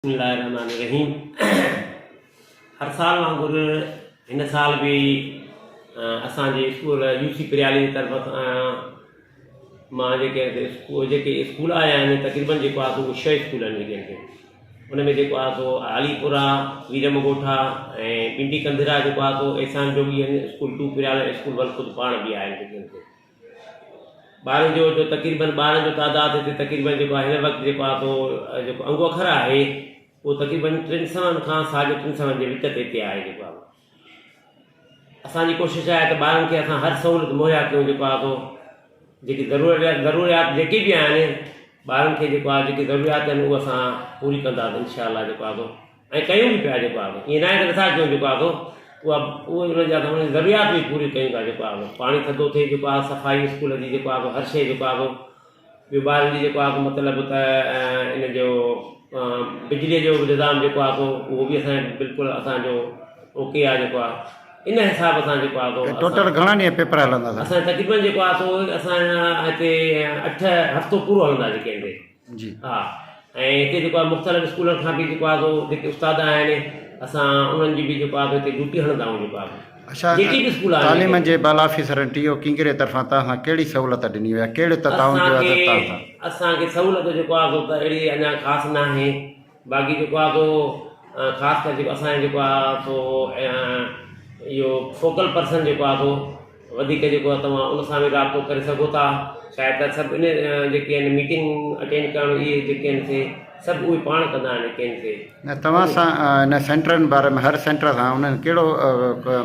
بسم الله الرحمٰن الرحيم هر سال وانگر هن سال به اسان جي اسڪول يو سي پريالي جي طرف کان مان جيڪي جيڪي اسڪول آيا آهن تقريبن جيڪو آهي سو اهي ڇهه اسڪول آهن جيڪي آهن ان ۾ جيڪو آهي سو علي پور آهي ويرم ڳوٺ آهي ۽ پنڊي ڪنڌرا جيڪو آهي سو احسان جوڳي آهن اسڪول ٽو پريال اسڪول ون خود پاڻ به آهن جيڪي آهن ٻارن جو جو تقريبن ٻارن جو تعداد هتي تقريبن جيڪو آهي هن وقت جيڪو آهي سو جيڪو انگ اکر آهي اهو تقريبن ٽن سون کان ساڍي ٽن سون جي وچ تي هتي آهي جيڪو آهي اسان جي ڪوشش آهي ته ٻارن کي اسان هر سهولت مهيا ڪيون جيڪو آهي سو جيڪي ضروريات ضروريات جيڪي به آهن ٻارن کي جيڪو آهي جيڪي ضروريات آهن اهو اسان پوري ڪنداسين انشاء الله جيڪو آهي سو ۽ ڪيون به پيا جيڪو آهي سو ائين ناهي ته نٿا ڪيون جيڪو آهي سو اها اهي انهن جا انهن جي ضروريات به پوري ڪيون ٿا جيڪو آهي سو پاڻي ٿڌو ٿئي جيڪو آهي صفائي اسڪول جي جيڪو آهي سو هر شيء جيڪو آهي سو ٻيو ٻارن جي جيڪو آهي سو مطلب ته ان جو بجليء جو به نظام جيڪو آهي سو اهو به اسان بلڪل اسان جو اوڪي آهي جيڪو آهي ان حساب سان جيڪو آهي سو ٽوٽل گهڻا ڏينهن پيپر هلندا اسان تقريبن جيڪو آهي سو اسان هتي اٺ هفتو پورو هلندا جيڪي آهن جي. ها ۽ هتي جيڪو آهي مختلف اسڪولن کان به جيڪو آهي سو جيڪي استاد آهن اسان انهن جي به جيڪو آهي سو هتي ڊيوٽي هڻندا آهيون جيڪو آهي اڇا جيڪي به اسڪول آهن تعليم جي بالا آفيسرن ٽي او ڪنگري طرفان توهان سان ڪهڙي سهولت ڏني وئي آهي ڪهڙو تعاون ڪيو آهي توهان سان. اسان کي سهولت جيڪو آهي سو ته اهڙي اڃا خاص ناهي باقي جيڪو آهي سو خاص ڪري جيڪو اسان جو جيڪو آهي سو اهو فوڪل پرسن جيڪو آهي سو وڌيڪ جيڪو آهي توهان ان سان به رابطو ڪري سگهو ٿا شايد ته سڀ ان جيڪي آهن ميٽنگ اٽينڊ ڪرڻ اهي جيڪي آهن سي سڀ اهي پاڻ ڪندا آهن جيڪي آهن سي. نه توهان سان ان سينٽرن باري ۾ هر سينٽر سان انهن ڪهڙو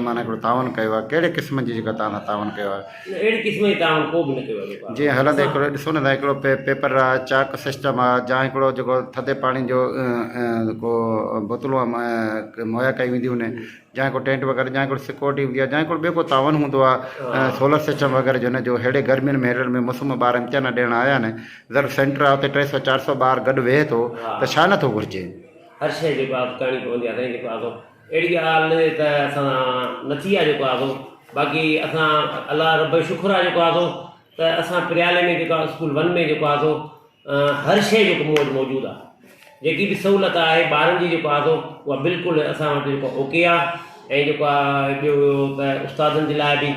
معنيٰ هڪڙو تعاون ڪيو آهي ڪهڙي قسم جي جيڪا توهان سان تعاون ڪيو آهي. نه اهڙي قسم جي تعاون ڪو به نه ڪيو آهي جيڪو آهي. جيئن هلندي هڪڙو ڏسو نه ته هڪڙو پيپر آهي چاڪ سسٽم آهي جا هڪڙو جيڪو ٿڌي پاڻي جو ڪو بوتلون مهيا ڪئي وينديون آهن جنهن ڪو ٽينٽ وغيره جنهن ڪو سيڪورٽي هوندي آهي جنهن ڪو ٻيو ڪو تعاون هوندو آهي سولر سسٽم وغيره جو نه جو ههڙي گرمين ۾ ههڙن ۾ موسم ۾ ٻار امتحان ڏيڻ آيا آهن ضرب سينٽر آهي اتي ٽي سو چار سو ٻار گڏ ويهي ٿو ته ڇا نٿو گهرجي. هر شيء جيڪو آهي ڪرڻي پوندي آهي سائين جيڪو آهي سو اهڙي ڳالهه نه ته اسان نه ٿي آهي جيڪو آهي سو باقي اسان الله رب جو شڪر آهي جيڪو آهي سو ته اسان پريالي ۾ جيڪو آهي اسڪول ون ۾ جيڪو آهي سو هر شيء جيڪو مون وٽ موجود آهي جيڪي به سهولت آهي ٻارن جي جيڪو آهي سو اها بلڪل اسان وٽ جيڪو اوڪي آهي ۽ جيڪو آهي ٻيو ته استادن جي لاء به.